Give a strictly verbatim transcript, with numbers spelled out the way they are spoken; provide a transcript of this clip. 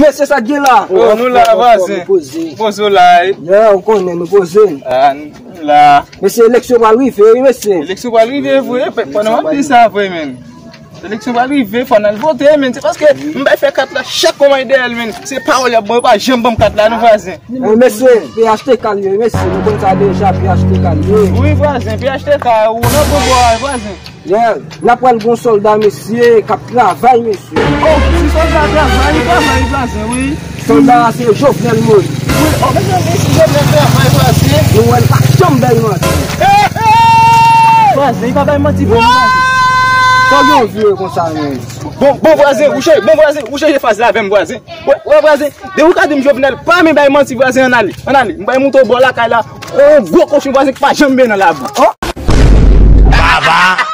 Mesye, sa k gen la? Oh, nou la, vwazen. Poze. Poze w la, wi. Ya, ou konnen, nou poze. Ah, nou la. Mesye, eleksyon pral rive, wi, mesye. Eleksyon pral rive vre, pandan w ap di sa vre, menn. Eleksyon pral rive, fò n al vote, menn. Se paske m bay fè kat la chak kòman dèyè l, menn. Se pawòl y ap ban, yo pa janm ban m kat la, non, vwazen. Eh, mesye, P H T K l ye, mesye. Nou konn sa deja, P H T K l ye. Wi, vwazen, P H T K, ou nan bon bò a, vwazen. Yeah, la pral gon sòlda, mesye, k ap travay, mesye. Oh, si sòlda travay, li travay, vwazen, wi. Sòlda a se Jovenel Moïse. Wi, oh, mezanmi, si Jovenel travay, vwazen. Nou wè l pa janm bay manti. Vwazen, li pa bay manti, vwazen. Fò gen yon vye konsa, menn. Bon, bon, vwazen, ou chèche, bon, vwazen, ou chèche faz la avè m, vwazen. Wè, wè, vwazen, depi ou ka di m Jovenel pa men bay manti, vwazen, ann ale, ann ale. M bay monte w bò lakay la, yon gwo kochon, vwazen, ki pa janm benyen nan labou. Oh! Baba!